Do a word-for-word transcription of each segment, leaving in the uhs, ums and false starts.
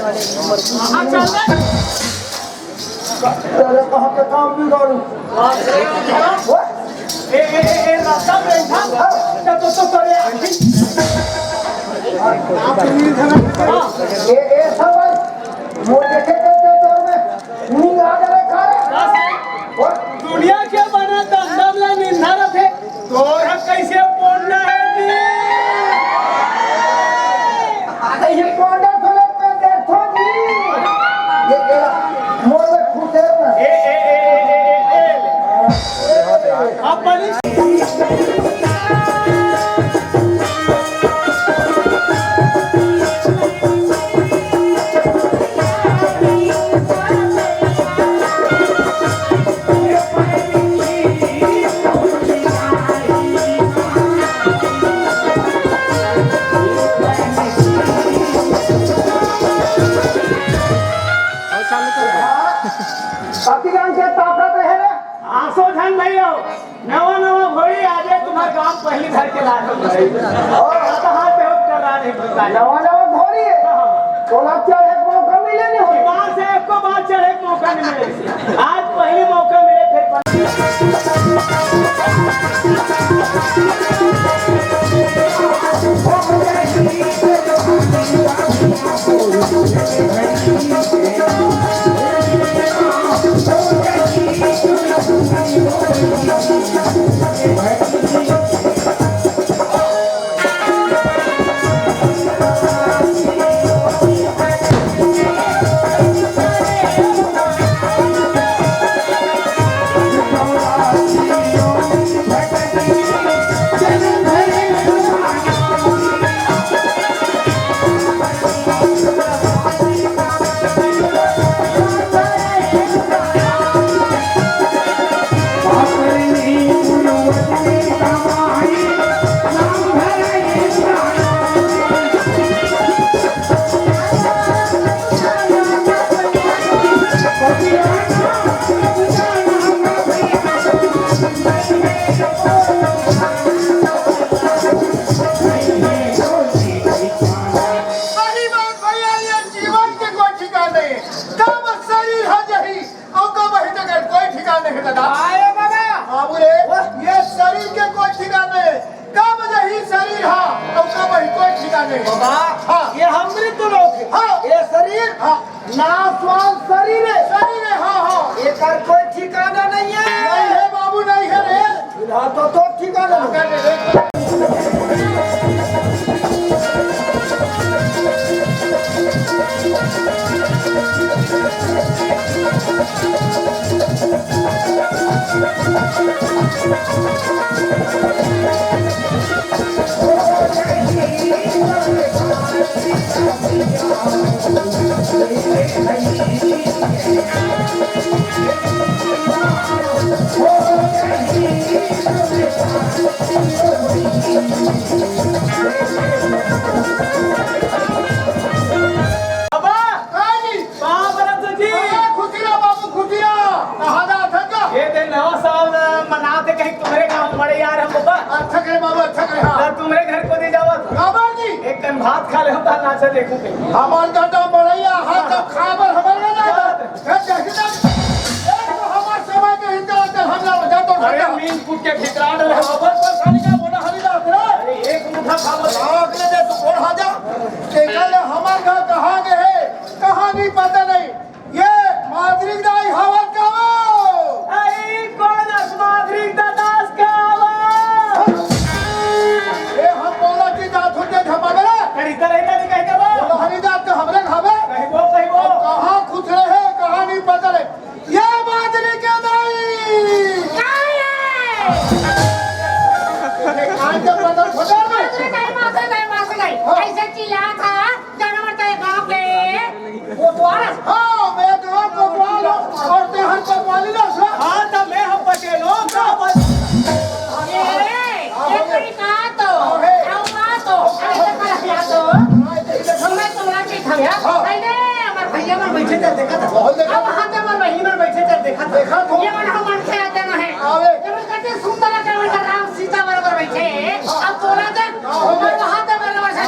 कहाँ चल रहा है? अरे, कहाँ के काम बिगाड़ू? ए, ए, ए, ए, रास्ता में था। तो, तो, तो, अरे, ए, ए, सब भाई, वो देखे, देखे, देखे, में नींद आ जा रहा है, खा रहा है। दुनिया के बने तो अंदर ले निंदा रथे। तोर ह कइसे पोंडा हे जी? अरे ये पोंडा थोड़े पे देखो जी। ये तेरा मोर में खुश है ना? ए, ए, ए, ए, ए, ए, ए। अपन कतिकन के ताकत हे रे? आसो झन भैया, नवा नवा घोड़ी आजे तुम्हार गांव पहली धर के ला दो। और कहाँ पे हो कर रहा नहीं पता है। नवा नवा घोड़ी है। हाँ। तोला चढ़े के मौका मिले नहीं हो। बार से एक को बार चढ़े के मौका नहीं मिले। आज पहली मौका मिले फिर। सही बात भैया, ये जीवन के कोई ठिकाना नहीं है। कब शरीर ह जही अउ कब ही तक कोई ठिकाना नहीं है दादा। आए बाबा। बाबू रे, ये शरीर के कोई ठिकाना नहीं है। कब जही शरीर ह अउ कब ही कोई ठिकाना नहीं है। बाबा, हाँ। ये हमरे तो लोग है। हाँ। ये शरीर हाँ। नाशवान शरीर है। शरीर है, हाँ, हाँ। एकर कोई ठिकाना नहीं है। नहीं है बाबू, नहीं है रे। फिलहाल तो, तो ठिकाना नहीं। बाबा! हाँ जी। बाबा रतन जी। अरे खुशी रहा बाबू, खुशी रहा। कहाँ जात है का? ये दे नवा साल मनाते कहीं तुम्हरे गाँव बड़े यार हम बाबा। अच्छा करे बाबू, अच्छा करे, हाँ। ना तुम्हरे घर को दे जावत। बाबा जी। एक कन भात खा ले, हम तो नाचा देखू कहीं। हमार दादा मड़ैया, हाँ, तब खाबर हमारे ना जाता। फिर देखी ना, एक तो हमार समय के हिंदा होते हम ना जातो अरे घंटा। मीन कूट के ठिकरा रहे हो। बाबा परेशानी का बोला हरी ना उतरा। अरे एक मुठा खा लो। हाँ, अगले दे तू कौन आ जा? के कल हमार घर कहाँ गए है? कहाँ नहीं पता नहीं। ये मादरिक दाई हवत का वो? अरे कौन अस मादरिक दादास का वो? ये हम बोला कि जात होते धमा मेरा। करी तरह का नहीं कह के वो। बोला हरी जात तो हमरे खावे। कहीं वो, कहीं वो। कहाँ खुश रहे, कहाँ नहीं पता रहे। ये मादरिक दाई। काय है? ये कान के बदल फटा नहीं। मादरिक दाई, मादरिक दाई, मादरिक दाई। हाँ। ऐसे चिल्ला था। जानवर तो ये गाँव के। कोतवाल। हाँ, मैं गाँव कोतवाल हूँ और तेहर कोतवाली ना सुन। हाँ, तो मैं हम पटेल हूँ, तो बस। ये, ये कहीं कहा तो, आओ कहा तो, अरे तो कहा क्या तो? मैं तुम्हारा के था यार। हाँ। नहीं, नहीं, हमारे भैया में बैठे थे, देखा था। बहुत देखा अब था। हाथ में हमारे बहिनी में बैठे थे, देखा था। देखा था। ये मन हम मन के आते ना है। आवे। ये मन कहते सुंदर है, उनका राम सीता बराबर बैठे। हाँ। अब बोला था, हाँ, हो गए। और वहाँ पे बराबर है।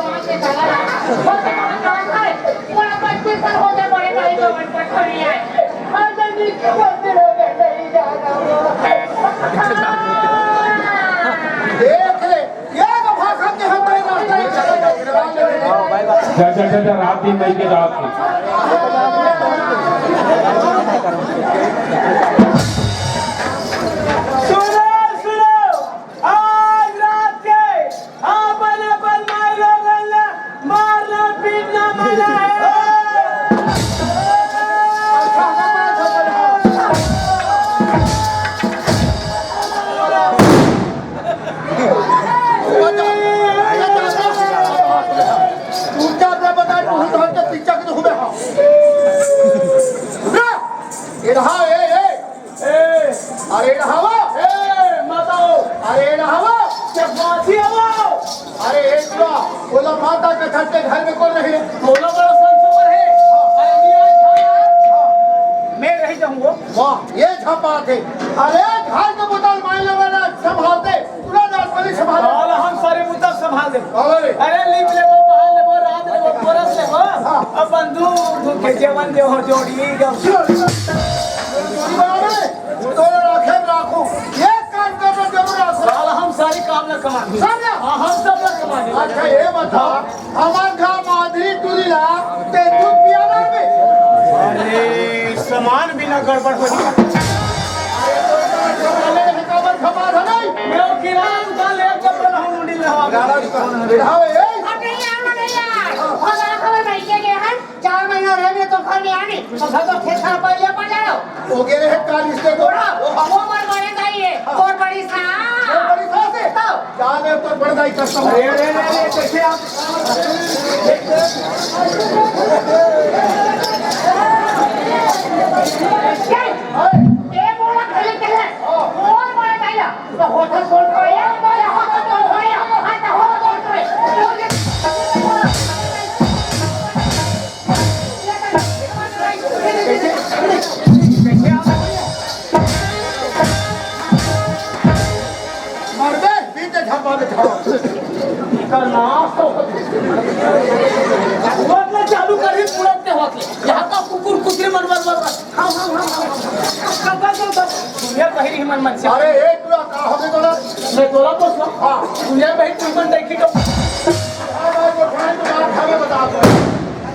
जवान के साला। वो तो काम है। पूरा पच्चीस साल हो गए बड़े भाई को मन पर थोड़ी आए। और मैं नीचे बोलते रहोगे, नहीं जाना वो। देख ले, ये तो भाषा के हम नहीं रास्ता ही चला जा। जा, जा, जा, जा, रात दिन नहीं के रात दिन। सुनो, सुनो, आज रात के अपन अपन माई लोगन ला मारना पीटना मना है। चुपचाप रे, बता, तू धर के पीछा के घूमे हो। रे, ये रहा, ए, ए, ए, अरे रहावा, ए, माताओ, अरे रहावा, चपाती हवा। अरे एक बा, बोला माता के छत के घर में कौन रहे? बोला बड़ा संत ऊपर है। अरे नहीं आए था यार। मैं रह जाऊंगा। वाह, ये झपात है। अरे घर के बोतल माई लोगन ला संभालते, पूरा राजमहल संभालते। और हम सारे मुद्दा संभाल दे। अरे। अरे लीप लेबो, बहार लेबो, रांध लेबो, परस लेबो। हाँ। अब बंदूक धुके जेवन देहो जोड़ी गम। जोड़ी बनावे। तोरे राखे में राखू। ये काम करना जरूर राखू। साला हम सारी काम ना कमा। सब ना? हाँ, हम सब ना कमा। अच्छा, ये बता, हमार गाँव माधुरी टूरी ला, ते दूध पिया ना बे? अरे, सामान भी ना गड़बड़ हो जाए। अरे, तो ये खबर खबर है नहीं? मैं वो किराना दुकान ले जब बना हूँ मुंडी में हवा। गाड़ा दुकान। हाँ, ए? अब नहीं यार, अब नहीं यार। और रात में बैठ के गए हैं। चार महीना रह गए तो घर में आने, तो घर तो खेत खराब कर लिया, पड़ जा रहा हो। वो कह रहे हैं, काल इसके को बड़ा, वो मर मरे जाइए, हाँ। बहुत बड़ी सा। बहुत बड़ी सा से? तो? क्या मैं तो बड़ दाई करता हूँ। अरे, अरे, अरे, अरे, कैसे आप? ये, ये बोला, पहले, पहले, बहुत बड़ा दाई। तो होटल खोल पाया, तो होटल खोल पाया, हाँ, तो होटल खोल पाया। मरबे, बीच झपा में झापा। इनका नाश तो होते। वरना चालू करी, तुरंत होते। यहाँ का कुकुर, कुतरे मन, मन, मन, मन। हाँ, हाँ, हाँ, हाँ, हाँ। कब, कब, कब, कब? दुनिया पहिरी ही मन, मन से। अरे, एक पूरा का हो गया तोला? मैं तोला तो सुन। हाँ। दुनिया पहिरी कोई मन देखी तो। हाँ, भाई, वो खाए तो बात हमें बता दो।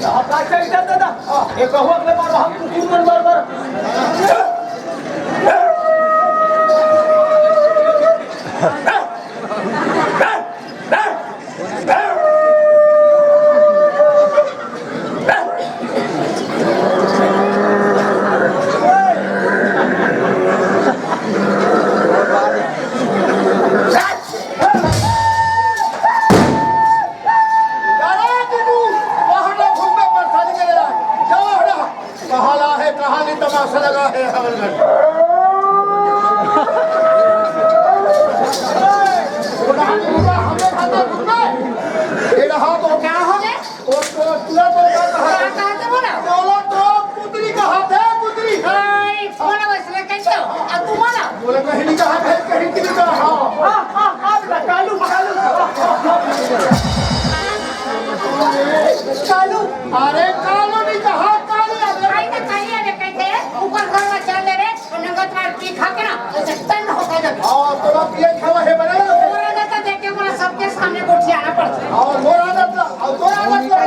हाँ, का चल, चल, दादा। हाँ। ये कहो, अगले बार हम कुकुर मन, मन, मन। कहाँ ला है, कहाँ नहीं तमाशा लगा है हम। तो पिए खावा हे बना। तोर आदत तो देख के मोला सबके सामने गोठियाना पड़थे। अउ मोर आदत ला, अउ तोर आदत ला,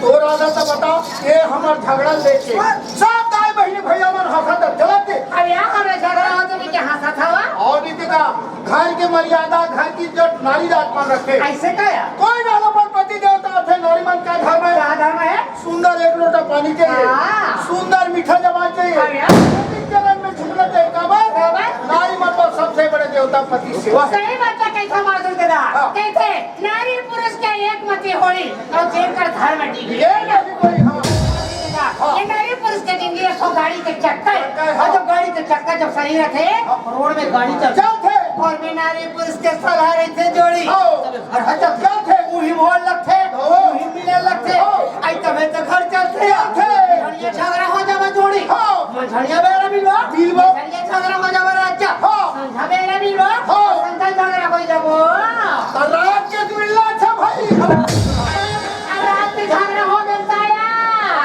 तोर आदत तो बता, ये हमर झगड़ा देख के सब दाई बहिनी भैया मन हंसत चलत हे। अब यहाँ हमर झगड़ा होथे कि हंसत हवा? अउ नहीं तो का, घर के मर्यादा, घर की इज्जत नारी जात मन रखे। अइसे का यार? कोई ना अपन पति देवता थे नारी मन का घर में। का घर में हे? सुंदर एक लोटा पानी चाहिए, हाँ। सुंदर मीठा जवान चाहिए, हाँ यार। पति चरण में झुकना चाहिए। काबर? काबर? नारी मतलब सबसे बड़े देवता पति सेवा हे। सही बात हे, कहिथे माधुर दादा। हाँ। कहिथे, नारी पुरुष के एक मति होई, अउ जेकर धर्म डिगे। ये नहीं कोई, हाँ। हाँ। ये नारी पुरुष के जिंदगी एक ठो गाड़ी के चक्का हे। चक्का हे, अउ हाँ। जब गाड़ी के चक्का जब सही रहिथे, हाँ। रोड में गाड़ी चलथे। चलथे। अउ में नारी पुरुष के सलाह रहिथे जोड़ी। हाँ। अउ हर चलथे। उही मोड़ लगथे, हाँ। उही मिले लगथे। हाँ। अई तभे तो घर चलथे। चलथे। झड़िया झगड़ा हो जावे जोड़ी। हाँ। मंझड़िया बेरा मिलवा। मिलवा। मंझड़िया झगड़ा हो जावे राजा। हाँ। संझा बेरा मिलवा। हाँ। संझा झगड़ा हो जावो। तो रात के मिलना अच्छा भाई। अब रात में झगड़ा हो गया ताया।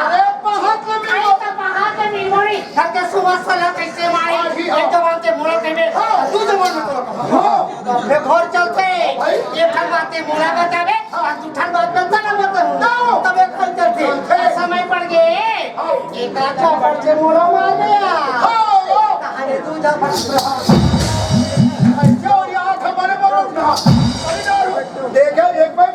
अरे, पहात में मिलवा। अरे, तो पहात में मिलवा नहीं। घर के सुबह सला कैसे मारी? हाँ, जी, हाँ। एक जवान के मुड़ा कहिबे, हाँ। दू जवान में तोला कहा। हाँ। अपने घर चलथे, भाई। एक ठन बात हे, मोला बताबे, हाँ। अउ दू ठन बात में तोला बताहूँ। हाँ। तब एक घर चलथे, चलथे। समय पड़ गे, हाँ। एक आधा पड़ के मोला मार गया। हाँ, हाँ। कहानी दू जा अइसे अउ यहाँ खबर बरत ना। अरे ना, देखे एक बार।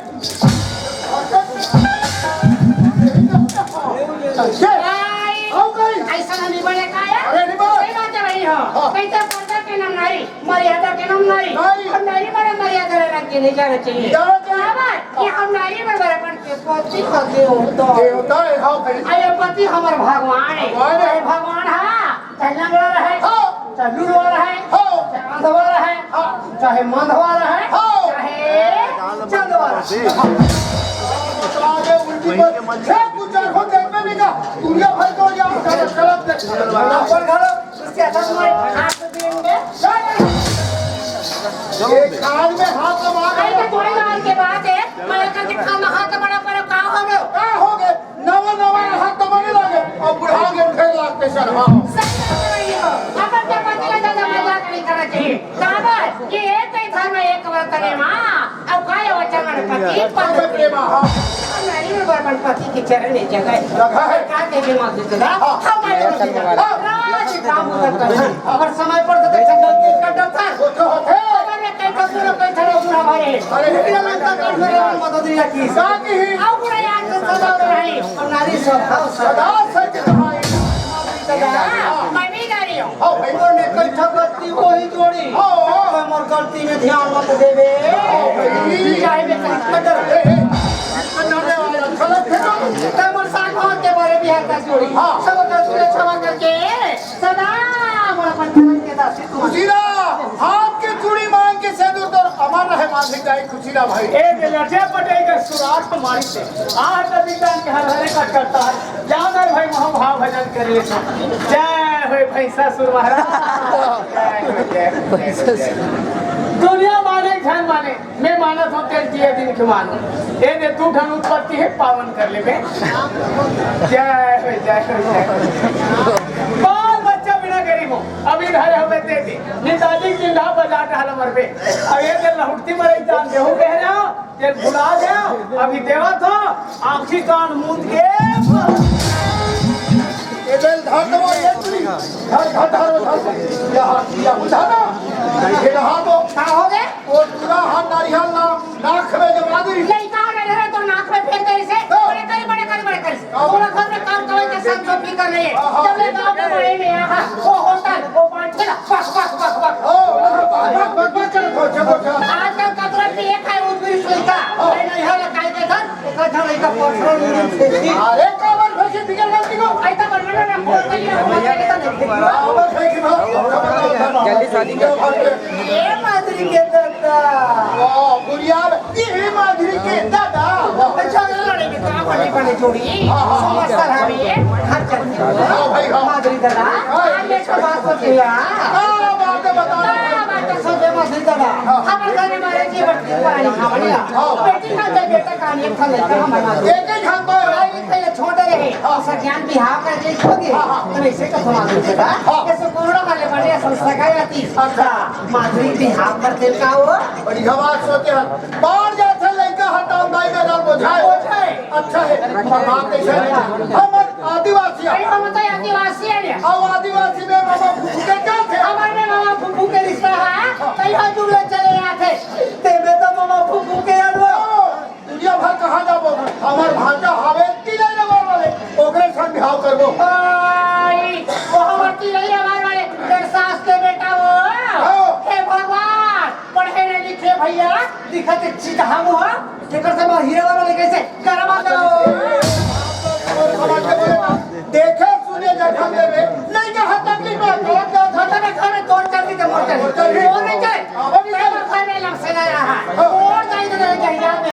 अउ कहीं? अइसा नहीं बने का यार? अरे नहीं बने। सही बात हे भाई, हाँ। हाँ। कहिथे पर्दा के नाम नारी, मर्यादा के नाम नारी। नारी। अउ नारी बड़े मर्यादा रहे के नहीं जाना चाहिए। जाना चाहिए। काबर? कि हम नारी में बराबर के पति का देवता। देवता हे, हाँ भाई। अरे पति हमर भगवान हे। भगवान हे। अरे भगवान हे। चाहे लंगड़ा रहे, हाँ। चाहे लूलवा रहे, हाँ। चाहे अंधवा रहे, हाँ। चाहे मंधवा रहे, हाँ। चाहे चंदवा रहे। आगे उल्टी पर छह गुजर हो देखने नहीं का, दुनिया भर को यहाँ गलत, गलत, गलत। अपन घर, उसके हाथ में हाथ देंगे। ये कान में हाथ लगा अरे तो थोड़ी बार के बात हे, मैं कल के खाना हाथ बड़ा पर का हो गयो? का हो गए? नवा नवा हाथ तो बने लगे, अउ बुढ़ा के ढेर लागते सरवा। सही बात हे भाई हो। अपन के पति ला ज्यादा मजाक नहीं करना चाहिए। काबर? ये एक ही धर्म, एक वर्तन हे माँ। अउ काय वचन मन पति, पति पति। प्रेम, हाँ। नारी में बराबर पति के चरण में जगह हे। जगह हे। का के भी मत देते ना। हाँ। हम आए हैं। हाँ। राज काम उधर कर। अगर समय पर तो देख सकते हैं, इसका डर था। वो तो होते। अगर ये कहीं का सुनो, कहीं ठहरा, सुना भाई। अरे। निकला लंका काट में रावण मदद दिया की। साथ ही। अब बुरा याद तो सदा रही। अउ नारी सब, हाँ, सदा सच कहाई। सदा, मैं भी जा रही हूँ। हाँ, भाई। और मैं कई ठा गलती वही जोड़ी। हाँ। कोई मोर गलती में ध्यान मत देवे। हाँ, भाई। चाहे मैं कहीं कटर। ए, ए, कटरने वाला गलत है ना? तै मोर साथ होत के बारे बिहार का जोड़ी। हाँ। सब गलती क्षमा करके सदा मोर अपन चरण के दासी तू। खुशीरा, हाथ के चूड़ी मांग के सेंदूर तोर अमर रहे मांझी दाई। खुशीरा भाई। ए दे लठे पटे के सुराख मारी से। आज तो विद्वान के हर हरे कट करता है। जाओ ना भाई, मोह भाव भजन करिए। जय हो भैंसासुर महाराज। जय हो, जय हो, जय हो, जय हो। दुनिया माने, झन माने, मैं मानत हूँ, तेल जिए दिन के मानो। ए दे तू धन उत्पत्ति है, पावन कर ले बे। जय हो, जय हो, जय हो। बाल बच्चा बिना गरीब हो, अभी धरे हमें दे दी। नेताजी जिंदा बजा डाल मर बे। अब ये दे लहुटती मरे जान देहू कह रहा। तेल भुला गया, अभी देवत हो, आँखी कान मूंद के। ये तेल धर दो, ये चुरी। धर, धर, धर, धर। या, या बुझा ना। ये रहा तो। का हो गए? वो पूरा हाथ नारियल ना, नाक में जमा दी। लइका ना रहे तो नाक में फेंक दे इसे। हाँ। बड़े करी, बड़े करी, बड़े करी। थोड़ा घर में काम करे के साथ जो भी कर रहे हैं। हाँ, हाँ। जब ले गाँव में बड़े में यहाँ, वो होटल, वो पान ठेला, बस, बस, बस, बस। ओ, बस, बस, बस, बस, चलो, चलो, चलो। आजकल कतरा पिए खाए उठ भी सुई का। हाँ। अरे नहीं, यहाँ लकाई के धन, एक आध लड़का पर्सनल रूम से। अरे, काबर भैंसी बिगड़ गलती को? ऐसा बनना ना, फोन करिए, फोन करिए, तो नहीं। काबर भैंसी को? जल्दी शादी कर। ये माधुरी के दर्द। वाह, बुढ़िया ये माधुरी के दादा। अच्छा, लड़े में तो आप बड़ी बड़ी जोड़ी। हाँ, हाँ। समझदार है ये, घर चलती है। हाँ भाई, हाँ। माधुरी दादा, हाँ। आज ये सब बात होती है। हाँ, बात है, बता दो। हाँ, बात तो सोचे मत। दादा, हाँ। हमर घर में मारे जी बड़की पानी खावनी। हाँ। बेटी का दे बेटा का नहीं था लड़का हमारा। एक ही घर पर। एक ही छोटे रहे। हाँ। सज्ञान बिहाव कर दे छोटे। हाँ, हाँ। तो ऐसे का समाज होता था। हाँ। जैसे कोरोना वाले बने संस्था का आती। अच्छा। माधुरी बिहाव कर दे का वो। बढ़िया बात सोचे हैं। बाहर जाते लड़का हटाओ भाई में डाल बोझाए। बोझाए। अच्छा है। बात ऐसा है। हम आदिवासी अरे, हम तो आदिवासी है रे। अब आदिवासी में मामा फूफू के क्या थे? हमारे मामा फूफू के रिश्ता है, कई बार जुगले चले आते। ते में तो मामा फूफू के यार वो। दुनिया भर कहाँ जाबो? हमार भांजा हावे तिलैया वाले, ओकरे संग बिहाव करबो। आई, वो हमार तिलैया वाले, तेरे सास के बेटा वो। हाँ। हे भगवान, पढ़े नहीं लिखे भैया, दिखत एक चीज हम हो, केकर से मैं हीरे वाला लेके से गरम आ जाओ। देखे सुने जगह